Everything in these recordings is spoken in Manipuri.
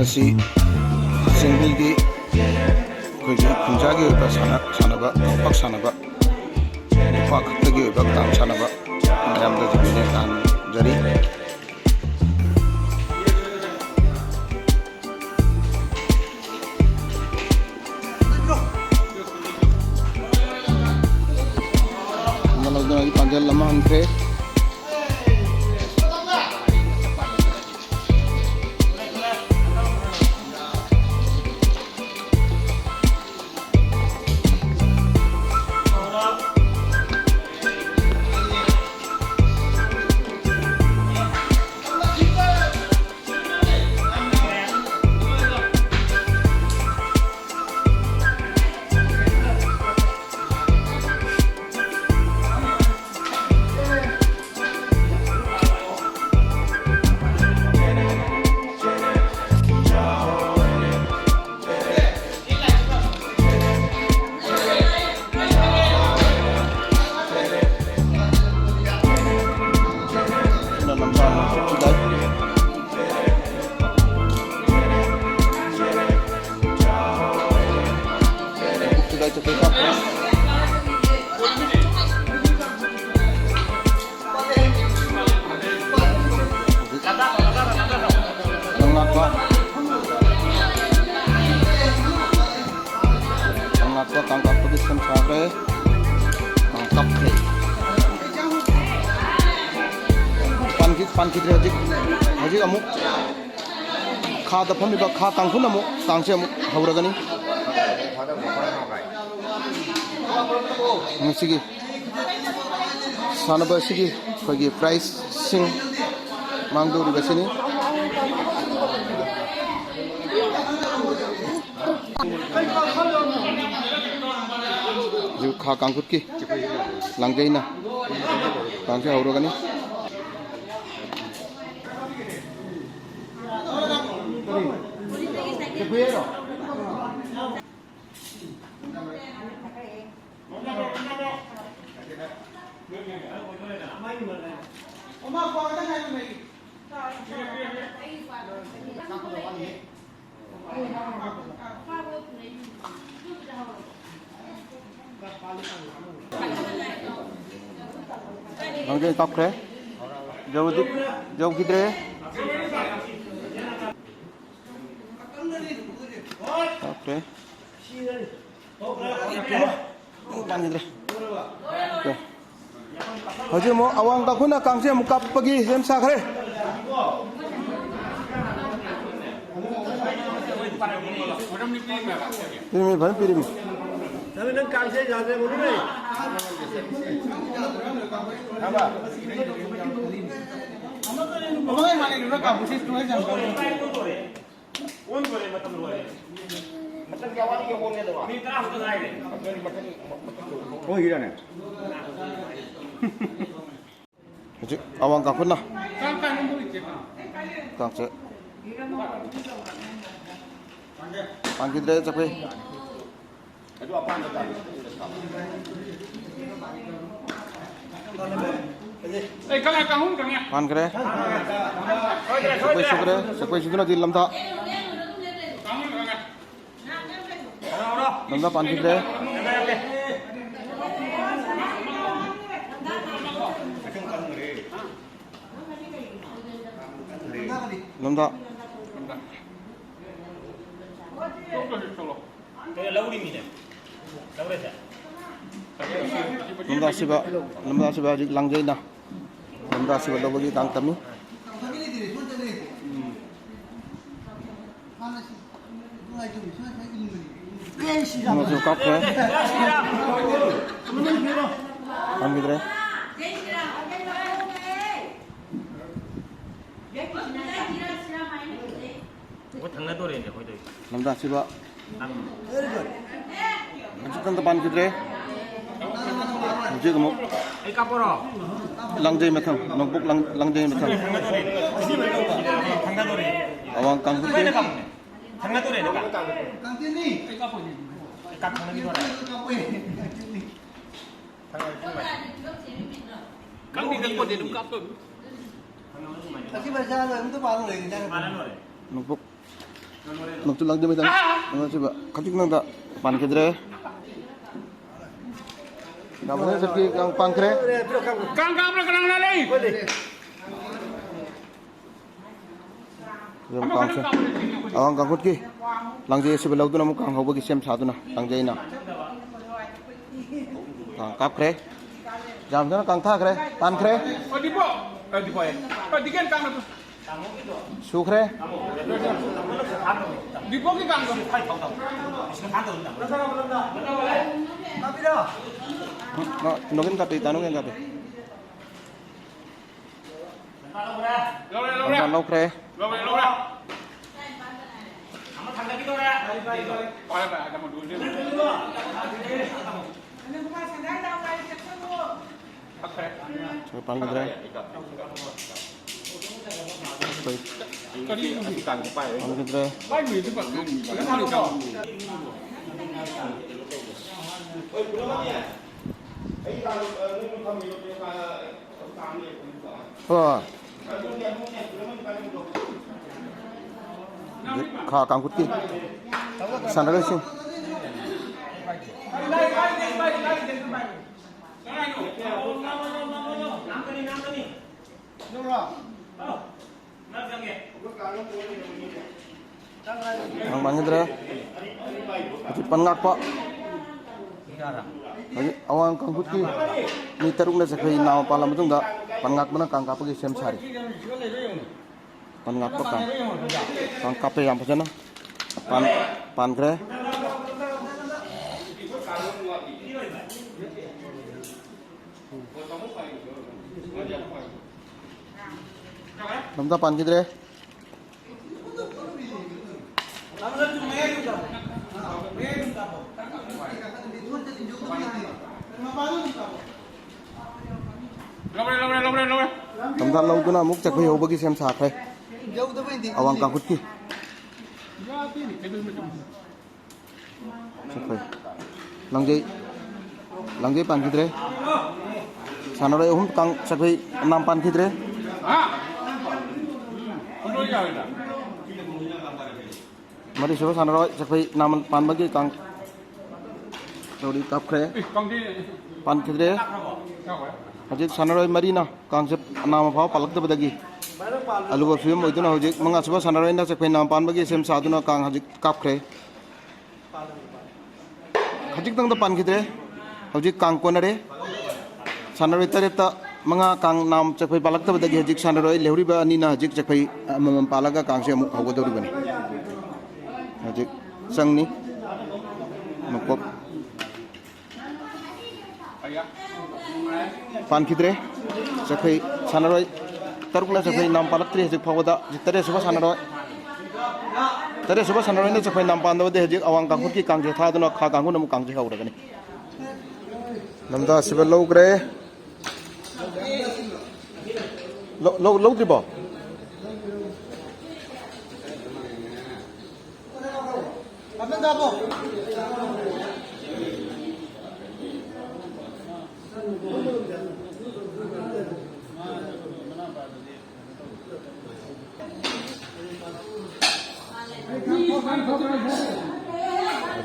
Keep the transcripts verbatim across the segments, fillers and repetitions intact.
ꯑꯁꯤ ꯆꯤꯡꯃꯤꯒꯤ ꯑꯩꯈꯣꯏꯒꯤ ꯈꯨꯟꯖꯥꯒꯤ ꯑꯣꯏꯕ ꯁꯥꯟꯅ-, ꯁꯥꯟꯅꯕ, ꯈꯣꯡꯄꯥꯛ ꯁꯥꯟꯅꯕ, ꯅꯨꯄꯥ ꯈꯛꯇꯒꯤ ꯑꯣꯏꯕ ꯀꯥꯡ ꯁꯥꯟꯅꯕ ꯃꯌꯥꯝꯗ ꯇꯧꯕꯤꯅꯦ ꯇꯥꯟꯖꯔꯤ꯫ ꯑꯃ ꯂꯧꯗꯨꯅ ꯑꯩ ꯄꯥꯟꯖꯜ ꯑꯃ ꯍꯟꯈ꯭ꯔꯦ꯫ ꯂꯝꯉꯥꯛꯄ, ꯂꯝꯉꯥꯛꯄ ꯀꯥꯡꯀꯥꯞꯄꯒꯤ ꯁꯦꯝ ꯁꯥꯈ꯭ꯔꯦ꯫ ꯀꯥꯡꯀꯥꯞꯈ꯭ꯔꯦ꯫ ꯄꯥꯟꯈꯤ-, ꯄꯥꯟꯈꯤꯗ꯭ꯔꯦ ꯍꯧꯖꯤꯛ꯫ ꯍꯧꯖꯤꯛ ꯑꯃꯨꯛ ꯈꯥꯗ ꯐꯝꯂꯤꯕ ꯈꯥ ꯀꯥꯡꯈꯨꯅ ꯑꯃꯨꯛ ꯀꯥꯡꯁꯦ ꯑꯃꯨꯛ ꯍꯧꯔꯒꯅꯤ꯫ ꯉꯁꯤꯒꯤ ꯁꯥꯟꯅꯕ ꯑꯁꯤꯒꯤ ꯑꯩꯈꯣꯏꯒꯤ ꯄ꯭ꯔꯥꯏꯖꯁꯤꯡ ꯃꯥꯡꯗꯧꯔꯤꯕꯁꯤꯅꯤ꯫ ꯍꯧꯖꯤꯛ ꯈꯥ ꯀꯥꯡꯈꯨꯠꯀꯤ ꯂꯥꯡꯖꯩꯅ ꯀꯥꯡꯁꯦ ꯍꯧꯔꯒꯅꯤ꯫ ꯂꯥꯡꯖꯩ ꯀꯥꯞꯈ꯭ꯔꯦ꯫ ꯌꯧꯗꯤ-, ꯌꯧꯈꯤꯗ꯭ꯔꯦ꯫ ꯀꯥꯞꯈ꯭ꯔꯦ꯫ ꯄꯥꯟꯈꯤꯗ꯭ꯔꯦ꯫ ꯑꯣꯀꯦ꯫ ꯍꯧꯖꯤꯛ ꯑꯃꯨꯛ ꯑꯋꯥꯡ ꯇꯥꯡꯈꯨꯜꯅ ꯀꯥꯡꯖꯩ ꯑꯃꯨꯛ ꯀꯥꯞꯄꯒꯤ ꯁꯦꯝ ꯁꯥꯈ꯭ꯔꯦ꯫ ꯄꯤꯔꯝꯃꯤ, ꯐꯖꯅ ꯄꯤꯔꯝꯃꯤ꯫ ꯍꯧꯖꯤꯛ ꯑꯋꯥꯡ ꯀꯥꯡꯈꯨꯠꯅ ꯀꯥꯡꯁꯦ ꯄꯥꯟꯈꯤꯗ꯭ꯔꯦ ꯆꯠꯈ꯭ꯔꯦ꯫ ꯄꯥꯟꯈ꯭ꯔꯦ꯫ ꯆꯠꯈ꯭ꯔꯦ, ꯆꯠꯈ꯭ꯔꯦ꯫ ꯆꯠꯈ꯭ꯔꯦ ꯁꯤꯗꯨꯅꯗꯤ ꯂꯝꯗꯥ꯫ ꯂꯝꯗꯥ ꯄꯥꯟꯈꯤꯗ꯭ꯔꯦ꯫ ꯂꯝꯗꯥ꯫ ꯂꯝꯗꯥ ꯁꯤꯕ, ꯂꯝꯗꯥ ꯁꯤꯕ ꯍꯧꯖꯤꯛ ꯂꯥꯡꯖꯩꯅ꯫ ꯂꯝꯗꯥ ꯁꯤꯕ ꯂꯧꯕꯒꯤ ꯀꯥꯡ ꯇꯝꯃꯤ꯫ ꯑꯃꯁꯨ ꯀꯥꯞꯈ꯭ꯔꯦ꯫ ꯐꯪꯈꯤꯗ꯭ꯔꯦ꯫ ꯑꯣ, ꯊꯪꯅꯗꯣꯔꯦꯅꯦ ꯑꯩꯈꯣꯏꯗꯩ꯫ ꯂꯝꯗꯥ ꯁꯤꯕ꯫ ꯍꯧꯖꯤꯛꯇꯪꯗ ꯄꯥꯟꯈꯤꯗ꯭ꯔꯦ꯫ ꯍꯧꯖꯤꯛ ꯑꯃꯨꯛ ꯑꯩ ꯀꯥꯞꯄꯔꯣ? ꯂꯥꯡꯖꯩ ꯃꯊꯪ, ꯅꯣꯡꯄꯣꯛ ꯂꯥꯡ-, ꯂꯥꯡꯖꯩ ꯃꯊꯪ꯫ ꯊꯪꯅꯗꯣꯔꯦ꯫ ꯊꯪꯅꯗꯣꯔꯦ꯫ ꯑꯋꯥꯡ ꯀꯥꯡꯕꯨꯒꯤ ꯊꯪꯅꯗꯣꯔꯦ꯫ ꯑꯩ ꯀꯥꯞꯄꯣꯏꯅꯦ꯫ ꯑꯩ ꯀꯥꯞ ꯊꯪꯅꯈꯤꯗꯣꯔꯦ꯫ ꯀꯥꯡꯗꯤ ꯀꯛꯄꯗꯤ ꯑꯗꯨꯝ ꯀꯥꯞꯇꯣꯏꯅꯤ꯫ ꯅꯣꯡꯄꯣꯛ ꯅꯣꯡꯆꯨꯞ ꯂꯥꯡꯖꯤꯡ ꯃꯩꯇꯥꯟ ꯅꯣꯡꯆꯨꯞ ꯈꯖꯤꯛ ꯅꯪꯗ ꯄꯥꯟꯈꯤꯗ꯭ꯔꯦ꯫ ꯌꯥꯝ ꯐꯖꯅ ꯆꯠꯈꯤ, ꯌꯥꯝ ꯄꯥꯟꯈ꯭ꯔꯦ꯫ ꯀꯥꯡ ꯀꯥꯡꯕ꯭ꯔꯥ ꯀꯅꯥ ꯀꯅꯥ ꯂꯩ? ꯑꯗꯨꯝ ꯀꯥꯡꯁꯦ ꯑꯋꯥꯡ ꯀꯥꯡꯈꯨꯠꯀꯤ ꯂꯥꯡꯖꯩ ꯑꯁꯤꯕꯨ ꯂꯧꯗꯨꯅ ꯑꯃꯨꯛ ꯀꯥꯡ ꯍꯧꯕꯒꯤ ꯁꯦꯝ ꯁꯥꯗꯨꯅ ꯂꯥꯡꯖꯩꯅ ꯀꯥꯡ ꯀꯥꯞꯈ꯭ꯔꯦ꯫ ꯌꯥꯝ ꯐꯖꯅ ꯀꯥꯡ ꯊꯥꯈ꯭ꯔꯦ, ꯄꯥꯟꯈ꯭ꯔꯦ꯫ ꯑꯣ, ꯗꯤꯄꯣ꯫ ꯑ, ꯗꯤꯄꯣ ꯍꯥꯏꯌꯦ꯫ ꯑ, ꯗꯤꯀꯦꯟ ꯀꯥꯡꯅ ꯁꯨꯈ꯭ꯔꯦ꯫ ꯗꯤꯄꯣꯒꯤ ꯀꯥꯡꯗꯣ꯫ ꯅ-, ꯅꯣꯒꯦꯟ ꯀꯥꯄꯤ, ꯇꯥ ꯅꯣꯒꯦꯟ ꯀꯥꯄꯤ꯫ ꯂꯧꯔꯦ, ꯂꯧꯔꯦ꯫ ꯂꯧꯈ꯭ꯔꯦ꯫ ꯂꯧꯔꯦ, ꯂꯧꯔꯦ꯫ ꯄꯥꯟꯈꯤꯗ꯭ꯔꯦ꯫ ꯄꯥꯟꯈꯤꯗ꯭ꯔꯦ꯫ ꯍꯣꯏ꯫ ꯈꯥ ꯀꯥꯡꯈꯨꯠꯀꯤ ꯁꯥꯟꯅꯔꯣꯏꯁꯤꯡ꯫ ꯀꯥꯡ ꯃꯥꯡꯈꯤꯗ꯭ꯔꯦ꯫ ꯍꯧꯖꯤꯛ ꯄꯟ ꯉꯥꯛꯄ꯫ ꯍꯧꯖꯤꯛ ꯑꯋꯥꯡ ꯀꯥꯡꯈꯨꯠꯀꯤ ꯃꯤ ꯇꯔꯨꯛꯅ ꯆꯠꯈ꯭ꯔꯦ꯫ ꯅꯥꯎ ꯄꯥꯜꯂ ꯃꯇꯨꯡꯗ ꯄꯟ ꯉꯥꯛꯄꯅ ꯀꯥꯡ ꯀꯥꯞꯄꯒꯤ ꯁꯦꯝ ꯁꯥꯔꯤ꯫ ꯄꯟ ꯉꯥꯛꯄ ꯀꯥꯡ꯫ ꯀꯥꯡ ꯀꯥꯞꯄꯦ ꯌꯥꯝ ꯐꯖꯅ꯫ ꯄꯥꯟ-, ꯄꯥꯟꯈ꯭ꯔꯦ꯫ ꯑꯝꯇ ꯄꯥꯟꯈꯤꯗ꯭ꯔꯦ꯫ ꯂꯧꯔꯦ, ꯂꯧꯔꯦ, ꯂꯧꯔꯦ, ꯂꯧꯔꯦ꯫ ꯇꯝꯊꯥ ꯂꯧꯗꯨꯅ ꯑꯃꯨꯛ ꯆꯠꯈꯣꯏ ꯍꯧꯕꯒꯤ ꯁꯦꯝ ꯁꯥꯈ꯭ꯔꯦ꯫ ꯑꯋꯥꯡ ꯀꯥꯡꯈꯨꯠꯀꯤ꯫ ꯆꯠꯈꯣꯏ꯫ ꯂꯥꯡꯖꯩ, ꯂꯥꯡꯖꯩ ꯄꯥꯟꯈꯤꯗ꯭ꯔꯦ꯫ ꯁꯥꯟꯅꯔꯣꯏ ꯑꯍꯨꯝ ꯀꯥꯡ-, ꯆꯠꯈꯣꯏ ꯑꯅꯥꯝ ꯄꯥꯟꯈꯤꯗ꯭ꯔꯦ꯫ ꯍꯥ? ꯎꯝ, ꯂꯣꯏ ꯌꯥꯎꯔꯦꯗ꯫ ꯃꯔꯤꯁꯨꯕ ꯁꯥꯟꯅꯔꯣꯏ ꯆꯦꯛꯐꯩ ꯅꯥꯃꯟ ꯄꯥꯟꯕꯒꯤ ꯀꯥꯡ ꯇꯧꯔꯤ ꯀꯥꯞꯈ꯭ꯔꯦ꯫ ꯄꯥꯟꯈꯤꯗ꯭ꯔꯦ꯫ ꯍꯧꯖꯤꯛ ꯁꯥꯟꯅꯔꯣꯏ ꯃꯔꯤꯅ ꯀꯥꯡꯁꯦ ꯅꯥꯝ ꯑꯃ ꯐꯥꯎꯕ ꯄꯥꯜꯂꯛꯇꯕꯗꯒꯤ ꯑꯂꯨꯕ ꯐꯤꯕꯝ ꯑꯣꯏꯗꯨꯅ ꯍꯧꯖꯤꯛ ꯃꯉꯥꯁꯨꯕ ꯁꯥꯟꯅꯔꯣꯏꯅ ꯆꯦꯛꯐꯩ ꯅꯥꯝ ꯄꯥꯟꯕꯒꯤ ꯁꯦꯝ ꯁꯥꯗꯨꯅ ꯀꯥꯡ ꯍꯧꯖꯤꯛ ꯀꯥꯞꯈ꯭ꯔꯦ꯫ ꯈꯖꯤꯛꯇꯪꯗ ꯄꯥꯟꯈꯤꯗ꯭ꯔꯦ꯫ ꯍꯧꯖꯤꯛ ꯀꯥꯡ ꯀꯣꯟꯅꯔꯦ꯫ ꯁꯥꯟꯅꯔꯣꯏ ꯇꯔꯦꯠꯇ ꯃꯉꯥ ꯀꯥꯡ ꯅꯥꯝ ꯆꯦꯛꯐꯩ ꯄꯥꯜꯂꯛꯇꯕꯗꯒꯤ ꯍꯧꯖꯤꯛ ꯁꯥꯟꯅꯔꯣꯏ ꯂꯩꯍꯧꯔꯤꯕ ꯑꯅꯤꯅ ꯍꯧꯖꯤꯛ ꯆꯦꯛꯐꯩ ꯑꯃꯃꯝ ꯄꯥꯜꯂꯒ ꯀꯥꯡꯁꯦ ꯑꯃꯨꯛ ꯍꯧꯒꯗꯧꯔꯤꯕꯅꯤ꯫ ꯍꯧꯖꯤꯛ ꯆꯪꯅꯤ꯫ ꯃꯀꯣꯛ ꯄꯥꯟꯈꯤꯗ꯭ꯔꯦ꯫ ꯆꯦꯛꯐꯩ ꯁꯥꯟꯅꯔꯣꯏ ꯇꯔꯨꯛꯅ ꯆꯦꯛꯐꯩ ꯅꯥꯝ ꯄꯥꯜꯂꯛꯇ꯭ꯔꯤ ꯍꯧꯖꯤꯛ ꯐꯥꯎꯕꯗ꯫ ꯍꯧꯖꯤꯛ ꯇꯔꯦꯠꯁꯨꯕ ꯁꯥꯟꯅꯔꯣꯏ, ꯇꯔꯦꯠꯁꯨꯕ ꯁꯥꯟꯅꯔꯣꯏꯅ ꯆꯦꯛꯐꯩ ꯅꯥꯝ ꯄꯥꯟꯗꯕꯗꯤ ꯍꯧꯖꯤꯛ ꯑꯋꯥꯡ ꯀꯥꯡꯈꯨꯠꯀꯤ ꯀꯥꯡꯁꯦ ꯊꯥꯗꯨꯅ ꯈꯥ ꯀꯥꯡꯈꯨꯠꯅ ꯑꯃꯨꯛ ꯀꯥꯡꯁꯦ ꯍꯧꯔꯒꯅꯤ꯫ ꯂꯝꯗꯥ ꯁꯤꯕ ꯂꯧꯈ꯭ꯔꯦ꯫ ꯂꯧ-, ꯂꯧ-, ꯂꯧꯗ꯭ꯔꯤꯕꯣ?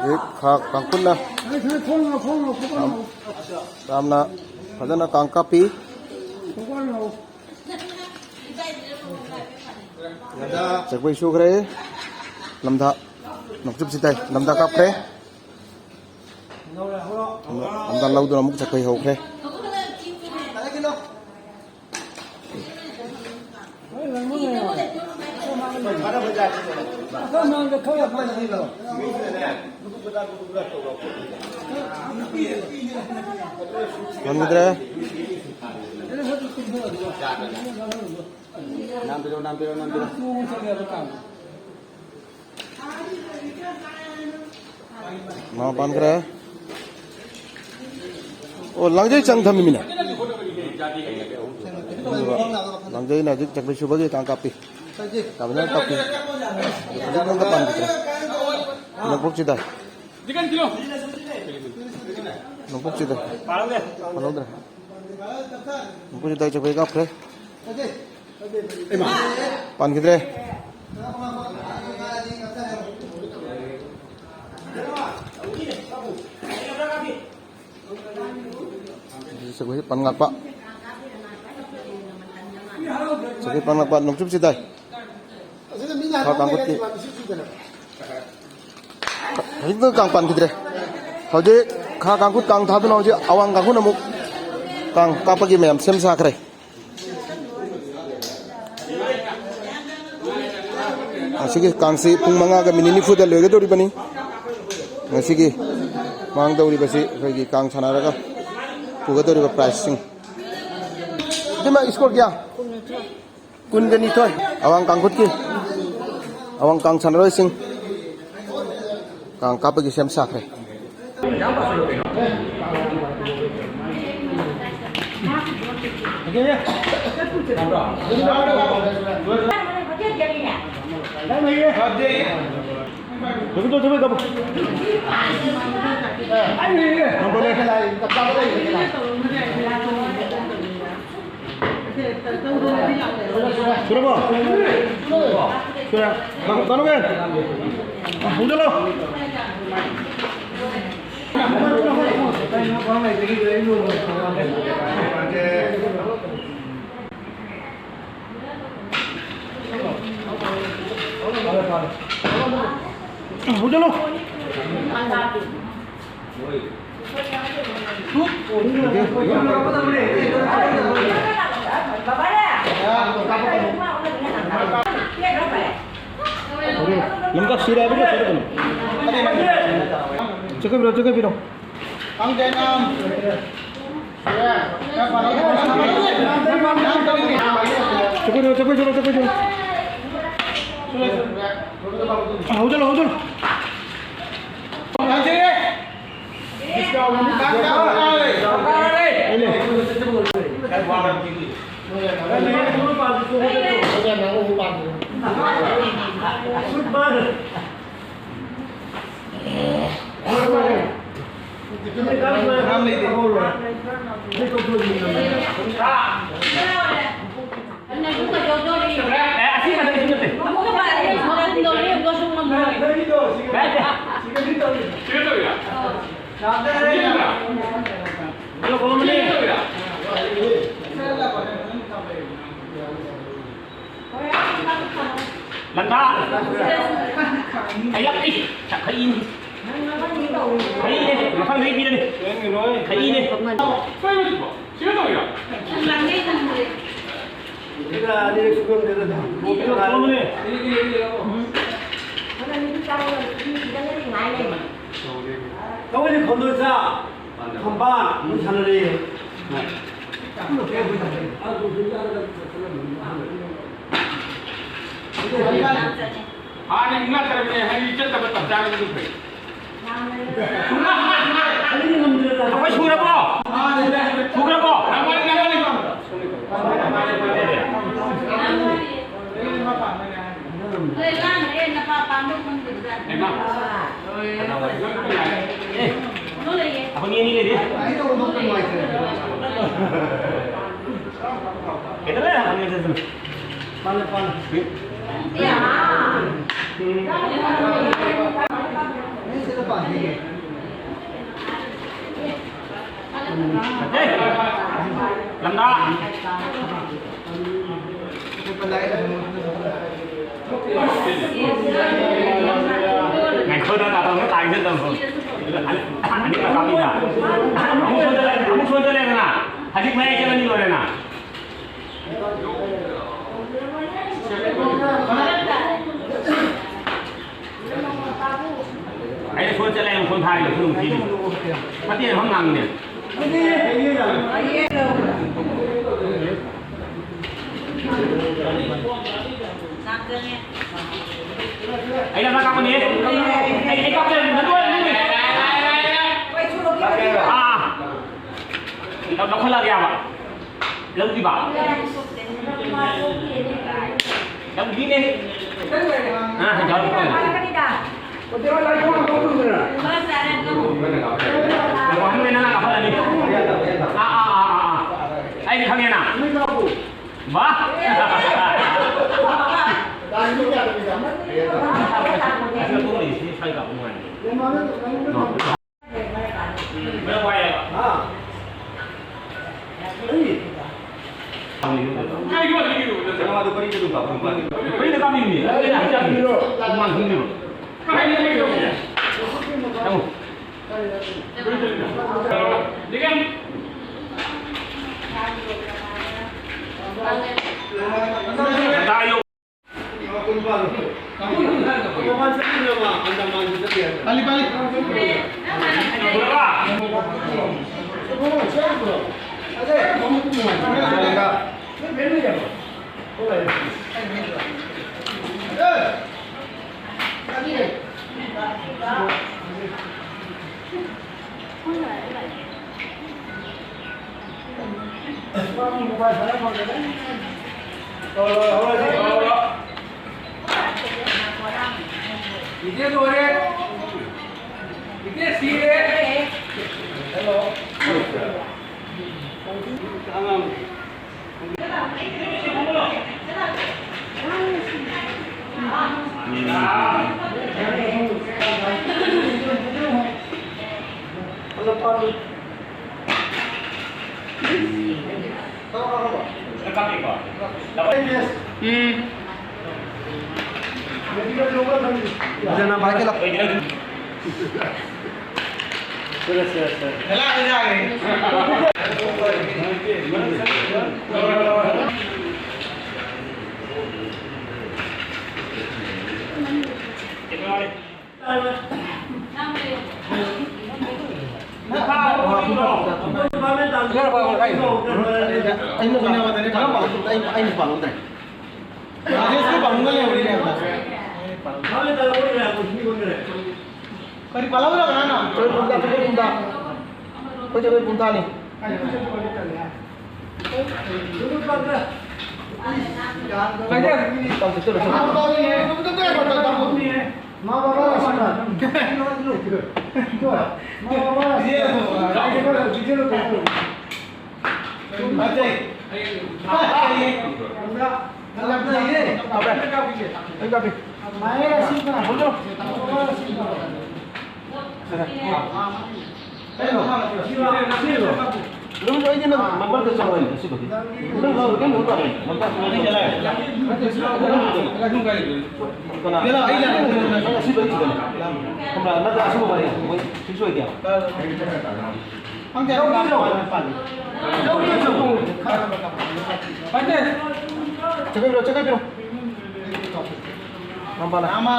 ꯍꯧꯖꯤꯛ ꯈꯥ ꯀꯥꯡꯈꯨꯠꯅ ꯌꯥꯝ, ꯌꯥꯝꯅ ꯐꯖꯅ ꯀꯥꯡ ꯀꯥꯞꯄꯤ꯫ ꯆꯦꯛꯄꯩ ꯁꯨꯈ꯭ꯔꯦ꯫ ꯂꯝꯗꯥ ꯅꯣꯡꯆꯨꯞ ꯁꯤꯗꯥꯏ꯫ ꯂꯝꯗꯥ ꯀꯥꯞꯈ꯭ꯔꯦ꯫ ꯂꯝꯗꯥ ꯂꯧꯗꯨꯅ ꯑꯃꯨꯛ ꯆꯦꯛꯄꯩ ꯍꯧꯈ꯭ꯔꯦ꯫ ꯉꯝꯗ꯭ꯔꯦ꯫ ꯅꯥꯝꯕꯤꯔꯣ, ꯅꯥꯝꯕꯤꯔꯣ, ꯅꯥꯝꯕꯤꯔꯣ꯫ ꯃꯥ ꯄꯥꯟꯈ꯭ꯔꯦ꯫ ꯑꯣ, ꯂꯥꯡꯖꯩ ꯆꯪ ꯊꯝꯃꯤꯃꯤꯅ꯫ ꯂꯥꯡꯖꯩꯅ ꯍꯧꯖꯤꯛ ꯆꯪꯕꯩ ꯁꯨꯕꯒꯤ ꯀꯥꯡ ꯀꯥꯞꯄꯤ꯫ ꯀꯥꯞꯄꯤ, ꯀꯥꯞꯄꯤ꯫ ꯍꯧꯖꯤꯛ ꯅꯪꯒ ꯄꯥꯟꯈꯤꯗ꯭ꯔꯦ꯫ ꯅꯣꯡꯄꯣꯛꯁꯤꯗ꯫ ꯅꯣꯡꯄꯣꯛꯁꯤꯗ꯫ ꯄꯥꯜꯍꯧꯗ꯭ꯔꯦ꯫ ꯅꯣꯡꯄꯣꯛꯁꯤꯗ ꯆꯪꯕꯩ ꯀꯥꯞꯈ꯭ꯔꯦ꯫ ꯄꯥꯟꯈꯤꯗ꯭ꯔꯦ꯫ ꯁꯒꯣꯏ ꯄꯟ ꯉꯥꯛꯄ꯫ ꯁꯒꯣꯏ ꯄꯟ ꯉꯥꯛꯄ ꯅꯣꯡꯆꯨꯞ ꯆꯤꯗꯥꯏ꯫ ꯈꯥ ꯀꯥꯡꯈꯨꯠꯀꯤ꯫ ꯍꯧꯖꯤꯛꯇ ꯀꯥꯡ ꯄꯥꯟꯈꯤꯗ꯭ꯔꯦ꯫ ꯍꯧꯖꯤꯛ ꯈꯥ ꯀꯥꯡꯈꯨꯠ ꯀꯥꯡ ꯊꯥꯗꯨꯅ ꯍꯧꯖꯤꯛ ꯑꯋꯥꯡ ꯀꯥꯡꯈꯨꯠ ꯑꯃꯨꯛ ꯀꯥꯡ ꯀꯥꯞꯄꯒꯤ ꯃꯌꯥꯝ ꯁꯦꯝ ꯁꯥꯈ꯭ꯔꯦ꯫ ꯑꯁꯤꯒꯤ ꯀꯥꯡꯁꯤ ꯄꯨꯡ ꯃꯉꯥꯒ ꯃꯤꯅꯤꯠ ꯅꯤꯐꯨꯗ ꯂꯣꯏꯒꯗꯧꯔꯤꯕꯅꯤ꯫ ꯉꯁꯤꯒꯤ ꯃꯥꯡꯗꯧꯔꯤꯕꯁꯤ ꯑꯩꯈꯣꯏꯒꯤ ꯀꯥꯡ ꯁꯥꯟꯅꯔꯒ ꯄꯨꯒꯗꯧꯔꯤꯕ ꯄ꯭ꯔꯥꯏꯖꯁꯤꯡ꯫ ꯏꯇꯩꯃ, ꯏꯁꯀꯣꯔ ꯀꯌꯥ? ꯀꯨꯟꯒ ꯅꯤꯊꯣꯏ꯫ ꯑꯋꯥꯡ ꯀꯥꯡꯈꯨꯠꯀꯤ ꯑꯋꯥꯡ ꯀꯥꯡ ꯁꯥꯟꯅꯔꯣꯏꯁꯤꯡ ꯀꯥꯡ ꯀꯥꯞꯄꯒꯤ ꯁꯦꯝ ꯁꯥꯈ꯭ꯔꯦ꯫ ꯁꯨꯔꯕꯣ? ꯁꯨꯔꯦ꯫ ꯀꯩꯅꯣ, ꯀꯩꯅꯣꯒꯤ? ꯍꯧꯖꯤꯜꯂꯣ꯫ ꯍꯧꯖꯤꯜꯂꯣ꯫ ꯂꯝꯀꯥ ꯁꯤꯔꯥ ꯑꯗꯨꯒ ꯆꯠꯀꯅꯨ꯫ ꯆꯠꯈ꯭ꯔꯣ, ꯆꯠꯈ꯭ꯔꯣ꯫ ꯆꯠꯈ꯭ꯔꯣ, ꯆꯠꯈ꯭ꯔꯣ, ꯆꯠꯈ꯭ꯔꯣ꯫ ꯍꯧꯖꯤꯜꯂꯣ, ꯍꯧꯖꯤꯜꯂꯣ꯫ ꯂꯝꯗꯥ꯫ ꯑꯩ ꯌꯥꯝ ꯏ ꯈꯩꯅꯤ꯫ ꯈꯩꯅꯦ꯫ ꯃꯊꯪꯗꯩ ꯄꯤꯔꯅꯤ꯫ ꯈꯩꯅꯦ꯫ ꯀꯩꯅꯣ ꯁꯤꯕꯣ? ꯁꯤꯒ ꯇꯧꯔꯤꯔꯣ? ꯁꯤꯒ ꯑꯅꯤꯔꯛ ꯁꯨꯔꯝꯗꯦꯗ꯫ ꯊꯣꯛꯑꯝꯕꯅꯦ꯫ ꯇꯧꯔꯤꯁꯦ ꯈꯣꯟꯗꯣꯏ ꯆꯥ꯫ ꯊꯝꯕꯥꯜ ꯑꯃꯨꯛ ꯁꯥꯟꯅꯔꯦ꯫ ꯍꯥꯟꯅ ꯏꯃꯥ ꯆꯠꯂꯕꯅꯦ, ꯍꯥꯏꯗꯤ ꯆꯠꯇꯕ ꯇꯞ ꯆꯥꯕꯗꯨ ꯐꯩ꯫ ꯑꯩꯈꯣꯏ ꯁꯨꯔꯕꯣ? ꯁꯨꯈ꯭ꯔꯕꯣ? ꯅꯪ ꯋꯥꯔꯤ, ꯅꯪ ꯋꯥꯔꯤ꯫ ꯍꯩꯃꯥ꯫ ꯑꯦ, ꯑꯩꯈꯣꯏ ꯃꯤ ꯑꯅꯤ ꯂꯩꯔꯤ꯫ ꯀꯩꯗꯧꯔꯦ? ꯄꯥꯜꯂꯦ, ꯄꯥꯜꯂꯦ꯫ ꯑꯦ! ꯂꯝꯗꯥ! ꯉꯥꯏꯈꯣ, ꯅꯪ ꯉꯥꯛꯇꯪ ꯇꯥꯏꯁꯦ ꯇꯧꯔꯣ꯫ ꯑꯅꯤ, ꯑꯅꯤ ꯀꯥꯞꯄꯤꯗ꯫ ꯑꯃꯨꯛ ꯁꯣꯟꯖꯜꯂꯦ, ꯑꯃꯨꯛ ꯁꯣꯟꯖꯜꯂꯦꯗꯅ꯫ ꯍꯧꯖꯤꯛ ꯃꯌꯥꯏ ꯆꯠꯂꯅꯤ ꯂꯣꯏꯔꯦꯅ꯫ ꯑꯩꯅ ꯁꯣꯟ ꯆꯠꯂꯦ, ꯑꯩꯅ ꯁꯣꯟ ꯊꯥꯔꯤꯕ ꯈꯨꯗꯣꯡ ꯊꯤꯔꯤ꯫ ꯐꯠꯇꯦꯅ ꯍꯝ ꯉꯥꯡꯉꯤꯅꯦ꯫ ꯑꯩꯅ ꯑꯃ ꯀꯥꯞꯄꯅꯤ꯫ ꯑꯩ, ꯑꯩ ꯀꯥꯞꯄꯦ꯫ ꯑꯥ꯫ ꯂꯧ-, ꯂꯧꯈꯠꯂꯛꯑꯒꯦ ꯍꯥꯏꯕ꯫ ꯂꯧꯗ꯭ꯔꯤꯕ? ꯂꯧꯗ꯭ꯔꯤꯅꯦ꯫ ꯑꯥ, ꯌꯥꯎꯔꯛꯄ꯫ ꯋꯥꯍꯟꯕ ꯅꯪꯅ ꯀꯥꯈꯠꯂꯅꯤ꯫ ꯑꯥ, ꯑꯥ, ꯑꯥ, ꯑꯥ, ꯑꯥ꯫ ꯑꯩꯗꯤ ꯈꯪꯉꯦꯅ꯫ ꯕꯥ! ꯑꯁꯤ ꯃꯇꯨꯡꯗꯒꯤ ꯁꯤ ꯁ꯭ꯋꯥꯏ ꯀꯥꯞꯄ ꯅꯨꯡꯉꯥꯏꯔꯅꯤ꯫ ꯎꯝ, ꯃꯌꯥꯝ ꯋꯥꯏꯌꯦꯕ꯫ ꯏꯆꯦ ꯂꯣꯏꯔꯦ꯫ ꯏꯆꯦ ꯁꯤꯔꯦ꯫ ꯍꯦꯜꯂꯣ꯫ ꯑꯉꯥꯡ꯫ ꯎꯝ꯫ ꯐꯖꯅ ꯚꯥꯏ ꯀꯩꯅꯣ꯫ ꯑꯩꯅ ꯄꯥꯜꯍꯧꯗ꯭ꯔꯦ꯫ ꯔꯥꯖꯦꯁꯀꯤ ꯄꯥꯜꯍꯧꯗ꯭ꯔꯦ꯫ ꯀꯔꯤ ꯄꯥꯜꯍꯧꯗ꯭ꯔꯕ ꯅꯪꯅ? ꯆꯠꯂꯣ ꯄꯨꯡ ꯇꯔꯥ, ꯆꯠꯂꯣ ꯄꯨꯡ ꯇꯔꯥ꯫ ꯑꯩꯈꯣꯏ ꯆꯠꯂꯣ ꯄꯨꯡ ꯇꯔꯥꯅꯤ꯫ ꯀꯥꯏꯗ? ꯇꯧꯁꯤ, ꯆꯠꯂꯣ, ꯆꯠꯂꯣ꯫ ꯑꯗꯨꯝ ꯑꯩꯗꯤ ꯅꯪ ꯃꯃꯥꯡꯗ ꯆꯪꯉꯣꯏ ꯑꯁꯤꯕꯨꯗꯤ꯫ ꯅꯪ ꯂꯥꯎ, ꯅꯪ ꯂꯥꯎ ꯇꯥꯔꯦ꯫ ꯀꯅꯥ? ꯅꯪ ꯑꯁꯤꯕꯨꯗꯤ ꯆꯪꯉꯣꯏ꯫ ꯈꯪꯕ꯭ꯔꯥ? ꯅꯠꯇ꯭ꯔ ꯑꯁꯤꯒꯨꯝꯕ ꯃꯔꯤ ꯃꯣꯏ ꯐꯤꯛꯁ ꯑꯣꯏꯗꯦꯕ꯫ ꯈꯪꯗꯦ꯫ ꯆꯠꯈ꯭ꯔꯣ, ꯆꯠꯈ꯭ꯔꯣ꯫ ꯃꯥꯃ꯫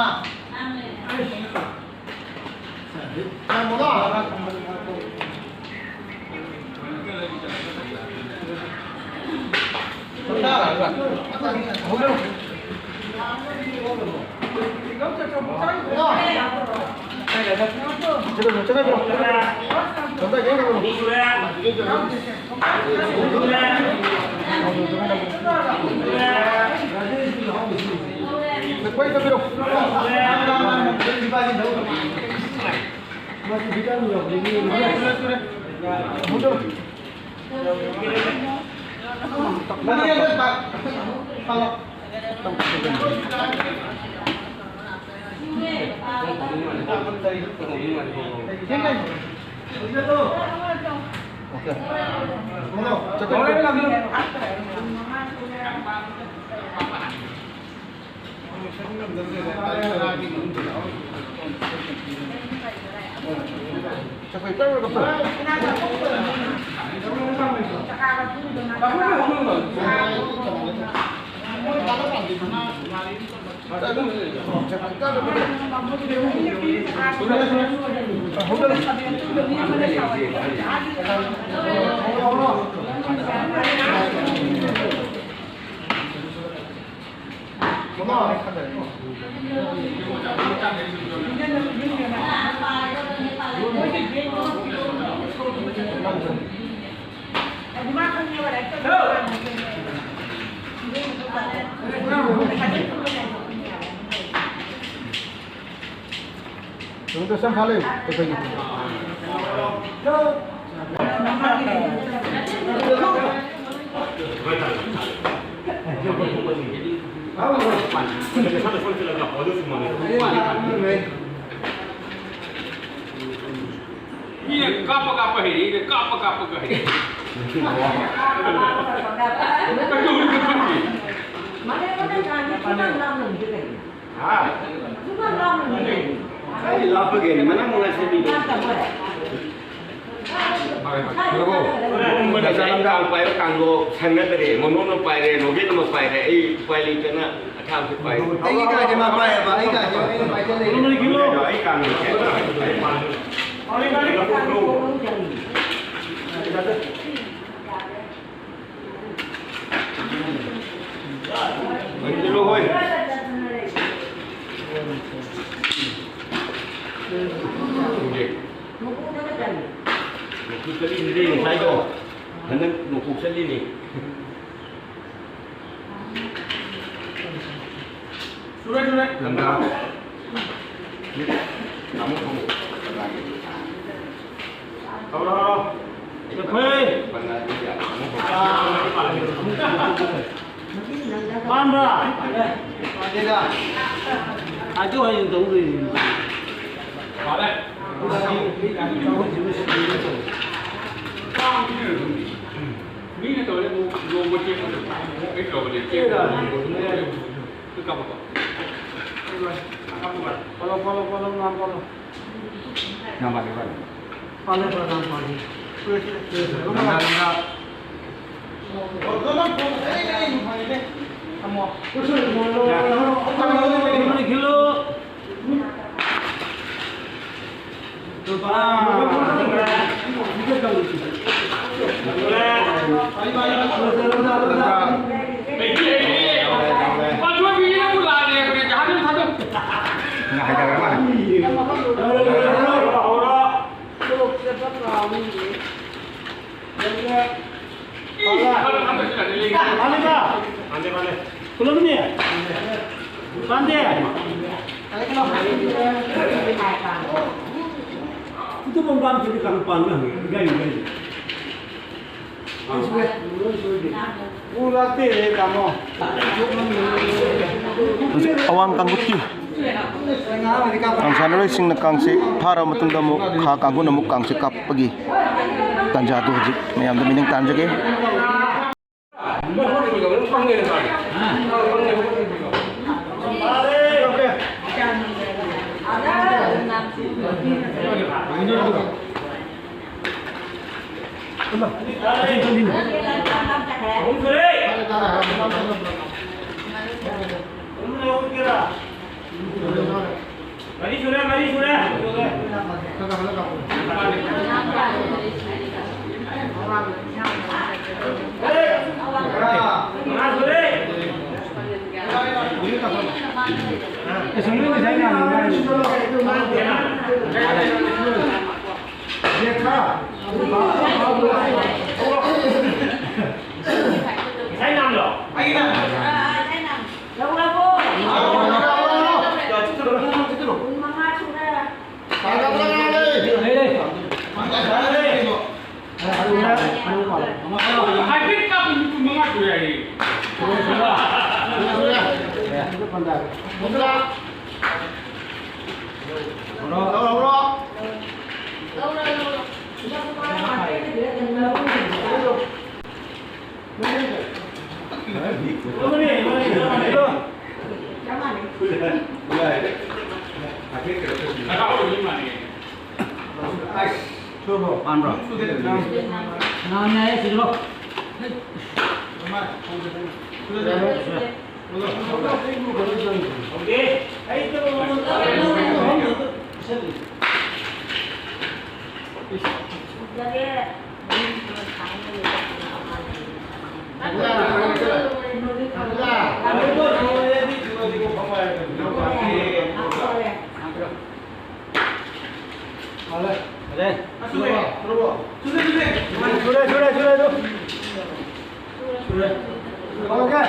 ꯀꯥꯞꯄ ꯀꯥꯞꯄ ꯍꯩꯔꯛꯏꯅꯦ, ꯀꯥꯞꯄ ꯀꯥꯞꯄꯒ ꯍꯩꯔꯛꯏ꯫ ꯀꯩꯗꯧꯔꯤꯅꯣ ꯈꯪꯗꯦ꯫ ꯃꯅꯦ, ꯃꯅꯦ, ꯀꯥꯡꯒꯤ ꯁꯨꯃꯥꯡ ꯂꯥꯞꯅ ꯍꯧꯖꯤꯛ ꯂꯩꯔꯤ꯫ ꯍꯥ? ꯁꯨꯃꯥꯡ ꯂꯥꯞꯅ ꯍꯧꯖꯤꯛ ꯂꯩꯔꯤ꯫ ꯀꯥꯏ ꯂꯥꯞꯄꯒꯦ? ꯃꯅꯝ ꯃꯉꯥ ꯁꯦꯝꯕꯤꯕ꯫ ꯂꯥꯞꯇꯕ꯭ꯔꯣ? ꯉꯁꯥꯏ ꯀꯥꯡ ꯄꯥꯏꯕ ꯀꯥꯡꯗꯣ ꯁꯪꯅꯗ꯭ꯔꯦ꯫ ꯃꯅꯣꯟ ꯑꯃ ꯄꯥꯏꯔꯦ, ꯅꯣꯕꯦꯜ ꯑꯃ ꯄꯥꯏꯔꯦ꯫ ꯑꯩ ꯎꯄꯥꯏ ꯂꯩꯇꯅ ꯑꯊꯥꯕꯁꯨ ꯄꯥꯏꯔꯦ꯫ ꯑꯩꯒꯤ ꯀꯥꯁꯦ ꯃꯥ ꯄꯥꯏꯌꯦꯕ, ꯑꯩ ꯀꯥꯁꯦ ꯑꯩꯅ ꯄꯥꯏꯁꯜꯂꯛꯑꯦ꯫ ꯑꯩ ꯀꯥꯡ ꯂꯩꯇꯦ꯫ ꯍꯣꯏ꯫ ꯅꯣꯡꯄꯣꯛ ꯆꯠꯂꯤꯅꯦ ꯉꯁꯥꯏꯗꯣ꯫ ꯍꯟꯗꯛ ꯅꯣꯡꯄꯣꯛ ꯆꯠꯂꯤꯅꯦ꯫ ꯁꯨꯔꯦ, ꯁꯨꯔꯦ꯫ ꯂꯝꯗꯥ꯫ ꯇꯥꯃꯣ ꯐꯝꯃꯣ꯫ ꯍꯧꯔꯣ, ꯍꯧꯔꯣ꯫ ꯆꯠꯈ꯭ꯔꯦ꯫ ꯄꯥꯟꯕ꯭ꯔꯥ? ꯑꯗꯨ ꯍꯌꯦꯡ ꯇꯧꯗꯣꯏꯅꯤ꯫ ꯃꯤꯅ ꯇꯧꯔꯦ, ꯅꯣꯡꯃ ꯆꯦꯟꯕꯗ ꯑꯩ ꯇꯧꯕꯅꯦ꯫ ꯆꯦꯟꯕꯗ꯫ ꯀꯥꯞꯄꯛꯑꯣ꯫ ꯄꯥꯜꯂꯣ, ꯄꯥꯜꯂꯣ, ꯄꯥꯜꯂꯣ, ꯉꯥ ꯄꯥꯜꯂꯣ꯫ ꯉꯥ ꯄꯥꯜꯂꯦ, ꯄꯥꯜꯂꯦ꯫ ꯄꯥꯜꯂꯦ, ꯄꯥꯜꯂꯦ, ꯉꯥ ꯄꯥꯜꯂꯦ꯫ ꯂꯪꯒꯥ, ꯂꯪꯒꯥ꯫ ꯈꯤꯜꯂꯨ꯫ ꯄꯥꯜꯂꯦ, ꯄꯥꯜꯂꯦ꯫ ꯄꯨꯂꯞꯅꯦ? ꯄꯥꯟꯗꯦ? ꯑꯗꯨ ꯃꯃꯥꯡꯗꯗꯤ ꯀꯩꯅꯣ ꯄꯥꯟꯕ ꯍꯪꯉꯤ, ꯏꯒꯥꯏ, ꯏꯒꯥꯏ꯫ ꯎ ꯂꯥꯛꯇꯦ, ꯇꯥꯃꯣ꯫ ꯍꯧꯖꯤꯛ ꯑꯋꯥꯡ ꯀꯥꯡꯕꯨꯀꯤ ꯀꯥꯡ ꯁꯥꯟꯅꯔꯣꯏꯁꯤꯡꯅ ꯀꯥꯡꯁꯦ ꯐꯥꯔꯕ ꯃꯇꯨꯡꯗ ꯑꯃꯨꯛ ꯈꯥ ꯀꯥꯡꯕꯨꯅ ꯑꯃꯨꯛ ꯀꯥꯡꯁꯦ ꯀꯥꯞꯄꯒꯤ ꯇꯥꯟꯖꯥꯗꯨ ꯍꯧꯖꯤꯛ ꯃꯌꯥꯝꯗ ꯃꯤꯠꯌꯦꯡ ꯇꯥꯍꯟꯖꯒꯦ꯫ ꯃꯔꯤ ꯁꯨꯔꯦ, ꯃꯔꯤ ꯁꯨꯔꯦ꯫ ꯃꯉꯥ ꯁꯨꯔꯦ꯫ ꯉꯁꯥꯏ ꯅꯥꯝꯂꯣ? ꯂꯧꯔꯕꯣ? ꯀꯨꯟ ꯃꯉꯥ ꯁꯨꯔꯦ꯫ ꯍꯥꯏꯐꯦꯠ ꯀꯥꯞꯄ ꯃꯤ ꯀꯨꯟ ꯃꯉꯥ ꯁꯨꯔꯦ ꯍꯥꯏꯌꯦ꯫ ꯁꯨꯔꯦ, ꯁꯨꯔꯦ, ꯁꯨꯔꯦ, ꯑꯗꯨ꯫ ꯁꯨꯔꯦ꯫ ꯍꯧꯔꯒꯦ꯫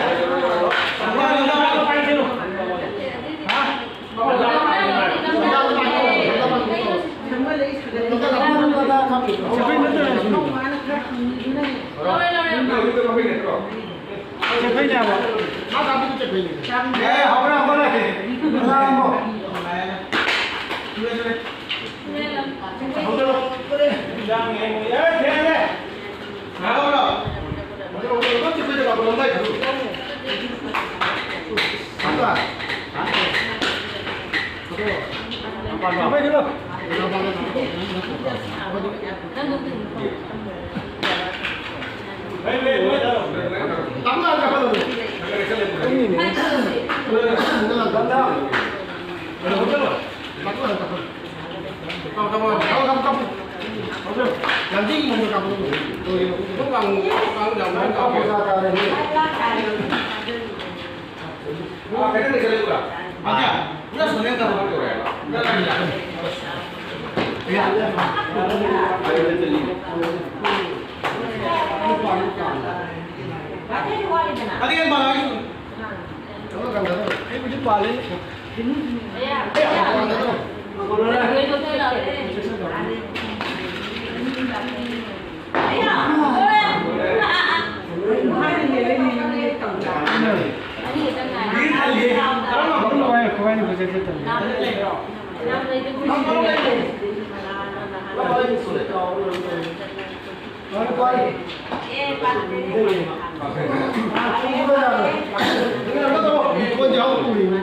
ꯍꯥ? ꯆꯦꯐꯩꯅꯦꯕ꯫ ꯑꯦ, ꯍꯧꯔꯦ, ꯍꯧꯔꯦ꯫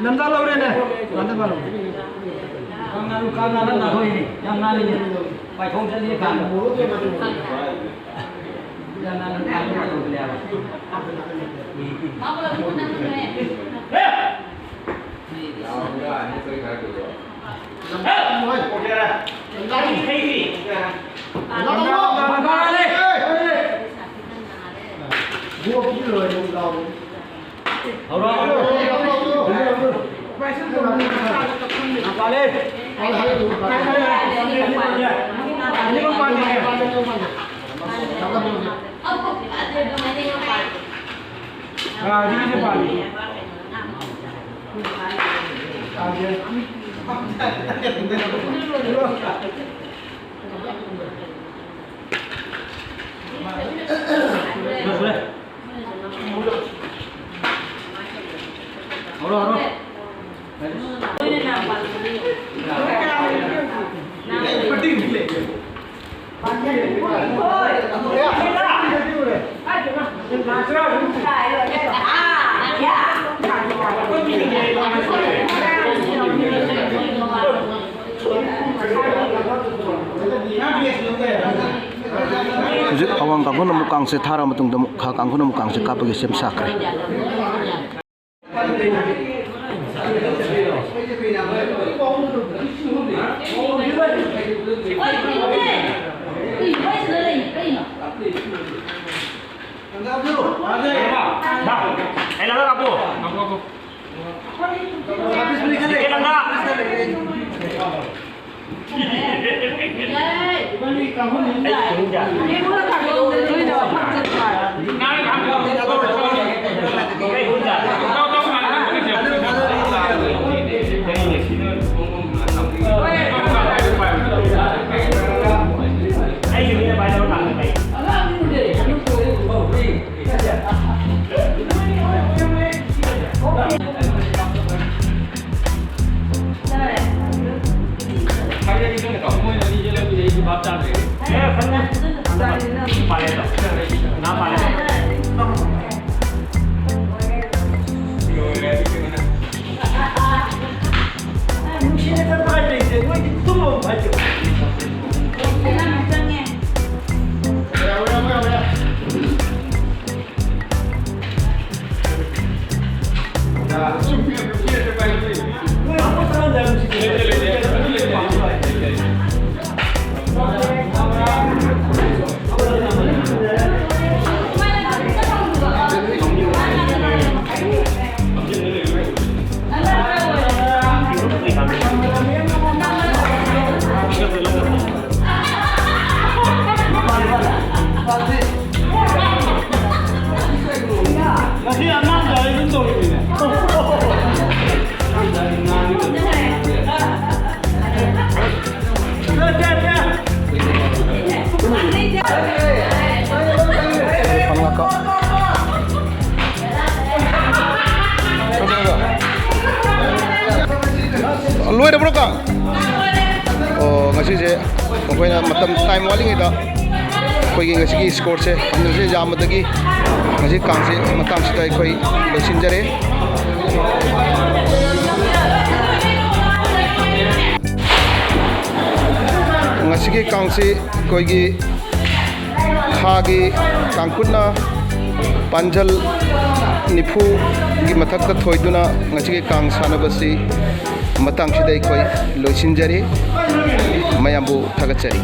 ꯅꯝꯖꯜ ꯂꯧꯔꯦꯅꯦ꯫ ꯅꯝꯖꯜ ꯂꯧꯔꯦ꯫ ꯉꯥꯅꯨ ꯀꯥꯡ ꯉꯥꯅ ꯅꯥꯊꯣꯛꯏꯅꯦ꯫ ꯌꯥꯝ ꯅꯥꯜꯂꯤꯅꯦ꯫ ꯄꯥꯏꯊꯣꯡ ꯆꯠꯂꯤ ꯀꯥꯟꯗ꯫ ꯌꯥꯝ ꯅꯥꯟꯅ ꯀꯥꯡ ꯉꯥꯅ ꯇꯧꯕꯅꯦꯕ꯫ ꯍꯧꯔꯣ, ꯍꯧꯔꯣ꯫ ꯍꯧꯖꯤꯛ ꯑꯋꯥꯡ ꯀꯥꯡꯈꯨꯜ ꯑꯃꯨꯛ ꯀꯥꯡꯁꯦ ꯊꯥꯔ ꯃꯇꯨꯡꯗ ꯑꯃꯨꯛ ꯈꯥ ꯀꯥꯡꯈꯨꯜ ꯑꯃꯨꯛ ꯀꯥꯡꯁꯦ ꯀꯥꯞꯄꯒꯤ ꯁꯦꯝ ꯁꯥꯈ꯭ꯔꯦ꯫ ꯉꯁꯤ ꯑꯉꯥꯡ ꯒꯥꯔꯤ ꯑꯗꯨꯝ ꯇꯧꯔꯤꯃꯤꯅꯦ꯫ ꯂꯣꯏꯔꯕ꯭ꯔꯣ ꯀꯥꯡ? ꯑꯣ, ꯉꯁꯤꯁꯦ ꯑꯩꯈꯣꯏꯅ ꯃꯇꯝ, ꯇꯥꯏꯝ ꯋꯥꯠꯂꯤꯉꯩꯗ ꯑꯩꯈꯣꯏꯒꯤ ꯉꯁꯤꯒꯤ ꯁ꯭ꯀꯣꯔꯁꯦ ꯍꯟꯗꯛꯁꯦ ꯌꯥꯝꯕꯗꯒꯤ ꯉꯁꯤ ꯀꯥꯡꯁꯦ ꯃꯇꯥꯡꯁꯤꯗ ꯑꯩꯈꯣꯏ ꯂꯣꯏꯁꯤꯟꯖꯔꯦ꯫ ꯉꯁꯤꯒꯤ ꯀꯥꯡꯁꯤ ꯑꯩꯈꯣꯏꯒꯤ ꯈꯥꯒꯤ ꯀꯥꯡꯈꯨꯠꯅ ꯄꯥꯟꯖꯜ ꯅꯤꯐꯨꯒꯤ ꯃꯊꯛꯇ ꯊꯣꯏꯗꯨꯅ ꯉꯁꯤꯒꯤ ꯀꯥꯡ ꯁꯥꯟꯅꯕꯁꯤ ꯃꯇꯥꯡꯁꯤꯗ ꯑꯩꯈꯣꯏ ꯂꯣꯏꯁꯤꯟꯖꯔꯤ꯫ ꯃꯌꯥꯝꯕꯨ ꯊꯥꯒꯠꯆꯔꯤ꯫